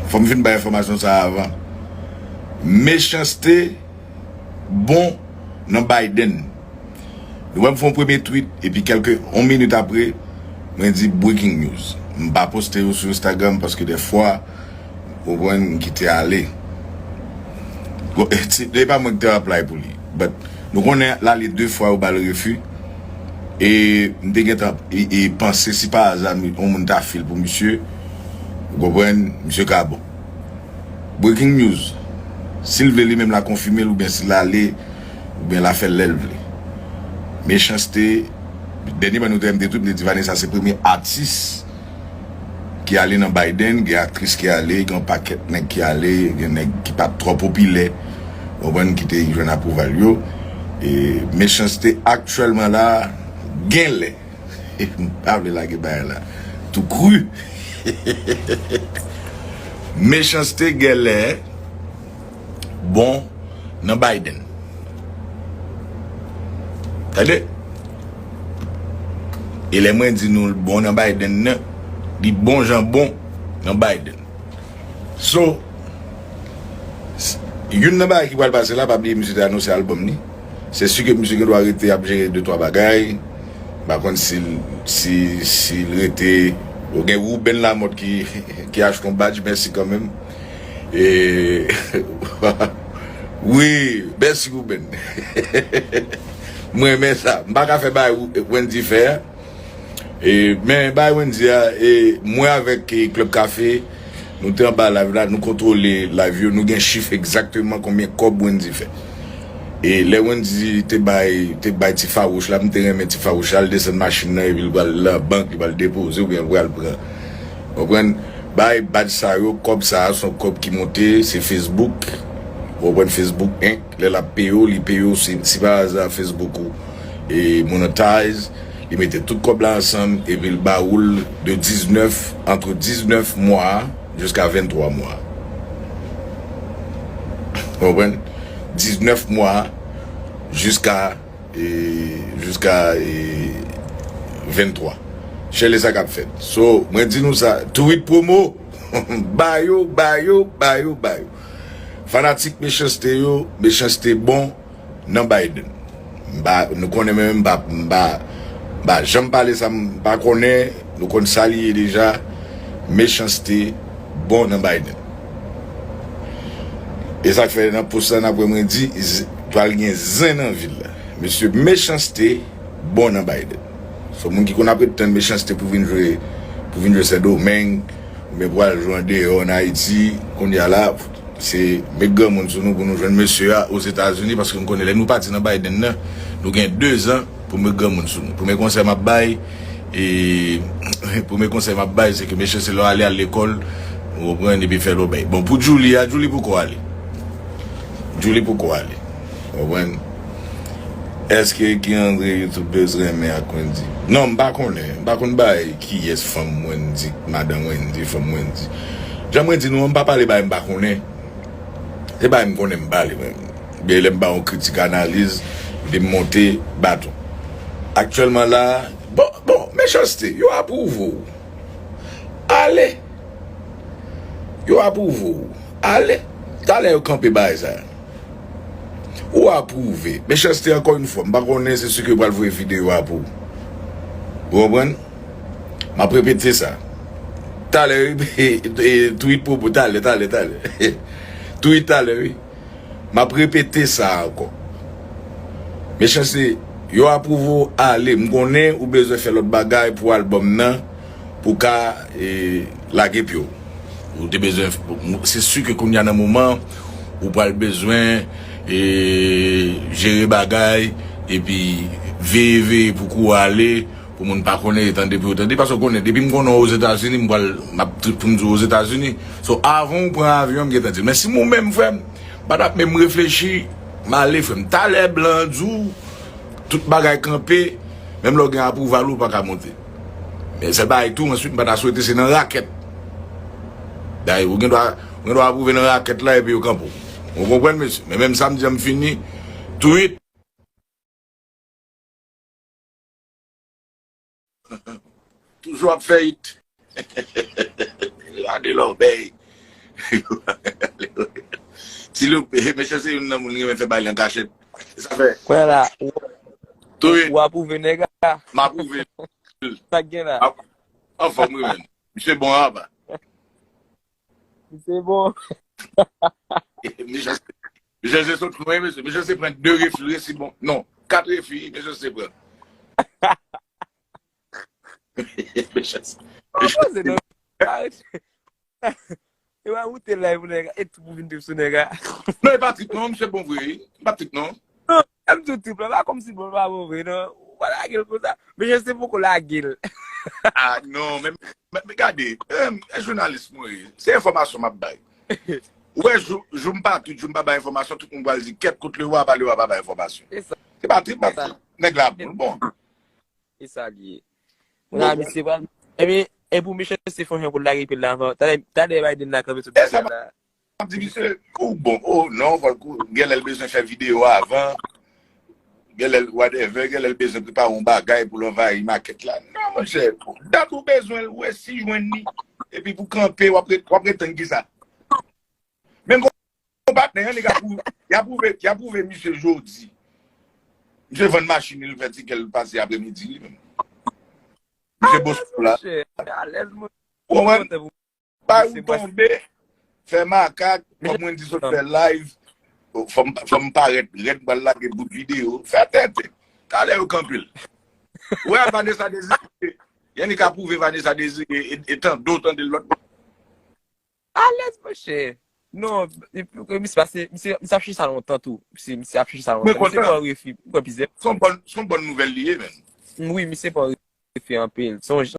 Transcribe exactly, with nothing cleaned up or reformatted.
Fò m fin bay enfòmasyon sa a avan. Mechanste bon nan Biden. Nou wè m fè yon premye tweet, epi kèlke, yon minit apre, mwen di breaking news. M pa poste yo sou Instagram paske dèfwa, ou konprann, m kite ale. Bon, e pa mwen ki te apply pou li. But, nou konnen l ale de fwa yo ba l refi. E m te gentan e, e panse si pa aza yon moun ta fil pou misye, ou konprann, misye ka bon. Breaking news. Si l vle li menm l a konfime l oubyen si l ale, oubyen l a fè l lè l vle. Mechanste, dènye ban nou te M T tweet, m te di Vanessa se premye atis ki ale nan Biden, gen aktris ki ale, gen yon pakèt nèg ki ale, gen nèg ki pa t twò popilè, ou konprann, ki te jwenn apwouval yo. E Mechanste aktyèlman la, genlè, m pa vle lage bagay la tou kri. Mechanste genlè bon nan Biden. Tande? E lè mwen di nou l bon nan Biden nan, li bon jan bon nan Biden. So, s- youn nan bagay ki pral pase la, pa bliye misye te anonse album li. Se si ke misye gen dwa rete ap jere de twa bagay. M pa konn si l- si si l rete. Ou gen Ruben Lamothe ki ki achte yon badge, mèsi kanmenm. E wi, mèsi Ruben. Mwen renmen sa. M pa ka fè bagay Wendy fè a. E, men bay Wendy a, e, mwen avèk e, Club Café, nou te anba live la, nou kontwole live yo, nou gen chif egzakteman konbyen kòb Wendy fè. E lè Wendy te bay, te bay ti fawouch la, m te renmen ti fawouch la, l desann machin nan epi l pral nan bank, li pral depoze oubyen l pral pran. Konprann? Bay badj sa yo, kòb sa a se yon kòb ki monte, se Facebook. Ou konprann Facebook, en. Lè l ap peye w, li peye w, si, si pa aza Facebook ou e monetize, li mete tout kòb la ansanm epi l ba ou l de diznèf, entre diznèf mwa jiska venntwa mwa. Ou konprann? Diznèf mwa jiska, e, jiska, e, venntwa. Chèle sa k ap fèt. So, mwen di nou sa, tweet promo, ba yo, ba yo, ba yo, ba yo. Fanatik Mechanste yo, Mechanste bon nan Biden. M pa, nou konnen mwen menm, m pa, m pa, m pa janm pale sa m pa konnen, nou konn sa li ye deja, Mechanste bon nan Biden. E sa k fè nan post la, n ap wè mwen di, z- pral gen zen nan vil la. Mesye Mechanste bon nan Biden. Se moun ki konn ap ret tann Mechanste pou vin jwe, pou vin jwe Sendomeng, oubyen pou al jwe andeyò an Ayiti, kounye a la, se met granmoun sou nou pou nou jwenn mesye a Ozetazini, paske m konnen lè nou pati nan Biden nan, nou gen dezan pou met granmoun sou nou. Premye konsèy m ap bay, e, premye konsèy m ap bay, se ke Mechanste lè w ale, al lekòl, ou konprann, epi fè lòbèy. Bon, pou Djoulie a, Djoulie poko ale. Djoulie poko ale. Ou konprann? Èske Guy André YouTube bezwen renmen ak Wendy? Non, m pa konnen. M pa konn bay kiyès fanm Wendy, madanm Wendy, fanm Wendy. Jan mwen di nou an, m pa pale bay m pa konnen. Se bay m konnen m pale mwen. Byen lè m ba yon kritik analiz, epi m monte baton. Aktyèlman la, bon, bon, Mechanste, yo apwouve w. Ale. Yo apwouve w. Ale. Talè yo kanpe bagay sa. Ou apwouve. Mechanste ankò yon fwa. M pa konnen se si ke yo pral voye videyo a pou ou. Ou konprann? M ap repete sa. Talè, e, e, tweet pwopo, talè, talè, talè. Tweet talè, wi. M ap repete sa ankò. Mechanste, yo apwouve w ale. M konnen ou bezwen fè lòt bagay pou albòm nan, pou ka, e, lage pye w. Ou te bezwen, se si ke kounye a nan moman, ou pral bezwen, e, jere bagay, epi veye, veye pou kou w ale, pou moun pa konnen, e tande pou yo tande, paske w konnen, depi m konnen w Ozetazini, m pral, m ap, pou m di w Ozetazini. So, avan w pran avyon, m gentan di l. Men si m ou menm, frè m, m pa t ap menm reflechi, m ale, frè m. Talè blan an di w, tout bagay kanpe, menm lè w gen apwouval ou, ou pa ka monte. Men sèl bagay tou, answit, m pa ta swete se nan rakèt. Dayè, ou gen dwa, ou gen dwa apwouve nan rakèt la, epi yo kanpe w. Ou konprann, mesye? Men menm sa m di an, m fini, tweet. Toujou ap fè it. Gade lòbèy. Ti Loup, mesye se youn nan moun ki renmen fè bagay lan kachèt. Sa fè. Kwè la, ou, Tou wi, ou apwouve nèg la. M apwouve. Sa k gen la. Anfòm wi, men. Misye bon apa. Se bon. Mesye, mesye se sot lwen, mesye. Mesye se pran de refi, resi bon. Non, kat refi, mesye se pran. Mesye se- Pa poze non. Pa rete. E pa moute live nèg la, e tout pou vin trip sou nèg la. Non, e pa trip non, misye bon vre. E pa trip non. Non, m tou trip la, pa kòmsi bon pa bon vre non. Ou pa lage l konsa. Men je se poko lage l. Ah non, men, men, men gade, eh, e jounalis mwen ye. Se enfòmasyon m ap bay. Ou wè, jou, jou m pa trip, jou m pa bay enfòmasyon, tout moun pral di kèt kot Lewa, pa Lewa pa bay enfòmasyon. Se sa. Se pa trip, m ap trip. Nèg la bon, bon. E sa l ye. Mwen a misye pral. Epi, e pou Michel se fon jan pou l lage pye l la avan. Talè, talè Biden la kanpe sou E sa pye la. M ap di misye, ou bon, oh non, fòk ou, genlè l bezwen fè videyo avan, genlè l whatever, genlè l bezwen prepare yon bagay pou l anvayi makèt la. Non, monchè, dat ou bezwen l, ou resi jwenn li, epi pou kanpe, w ap ret, w ap ret tann kisa? Menm kon patnè, yon nèg ap pwouve, y ap pwouve, y ap pwouve misye jodi. Misye vann machin li, l fè tikè l pase apremidi li menm. Misye bon sou la. Alèz, mwen. Ou konprann? Kontan pou Bay Se ou pa- tonbe, fè makak, Men- kòm mwen di sot fè live, fò m fò m parèt rèd, m pral lage bout videyo, fè tenten. Talè yo kanpe l. Ou wè Vanessa Désiré, Yannick ap pwouve Vanessa Désiré, e, e tande w tande l lòt bò. Alèz, monchè. Non, e, e, misye pase, misye, misye ap chèche sa lontan tou. Misye, misye ap chèche sa Mwen lontan. Misye kontan. Pran refi, mwen pizè. Se yon bòn, se yon bòn nouvèl li ye, men. Wi, misye pran refi anpil. Se yon